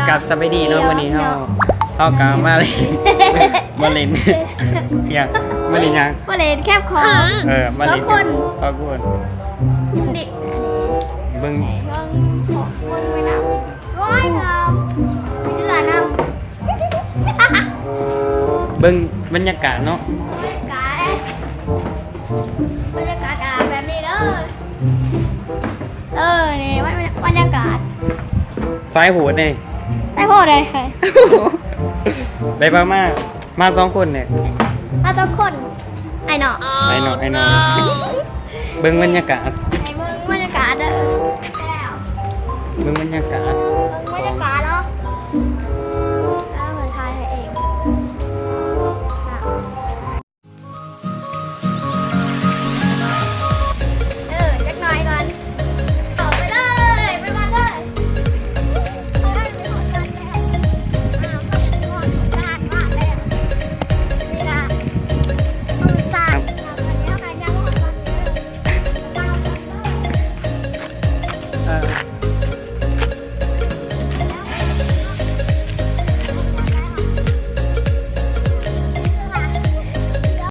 ກັບສະບາຍດີເນາະ ມື້ນີ້ເຮົາ ເຮົາກໍມາຫຼິ້ນ ມາຫຼິ້ນຫຍັງ ມາຫຼິ້ນຫຍັງ ມາຫຼິ້ນແຄບຂອງ ເອີ ມາຫຼິ້ນສອງຄົນ ສອງຄົນ ເບິ່ງ ເບິ່ງຂອງເບິ່ງໄວ້ນຳ ໂອ້ຍ ງາມ ເຫຼືອນຳ ເບິ່ງບັນຍາກາດເນາະ ບັນຍາກາດເດ້ ບັນຍາກາດກໍແບບນີ້ເດີ ເອີ ນີ້ບັນ ບັນຍາກາດ ສາຍໂຫດເດ້ ສາຍໂຫດເດ້ ໄດ້ປະມານ ມາສອງຄົນເດ້ ມາສອງຄົນ ອ້າຍນ້ອງ ອ້າຍນ້ອງ ອ້າຍນ້ອງ ເບິ່ງບັນຍາກາດ ໃຫ້ເບິ່ງບັນຍາກາດເດີ ເບິ່ງບັນຍາກາດ ເບິ່ງບັນຍາກາດເນາະ ເອົາມາຖ່າຍໃຫ້ເອງ ເອີ ຈັກໜ້ອຍກ່ອນ ເຂົ້າໄປເລີຍ ໄປວັດເລີຍ ໄປຮອດວັດແລ້ວ ອ່າ ຮອດ ຮອດ ຮອດວັດແລ້ວ ນີ້ລະ ທຳມະຊາດ ເອີ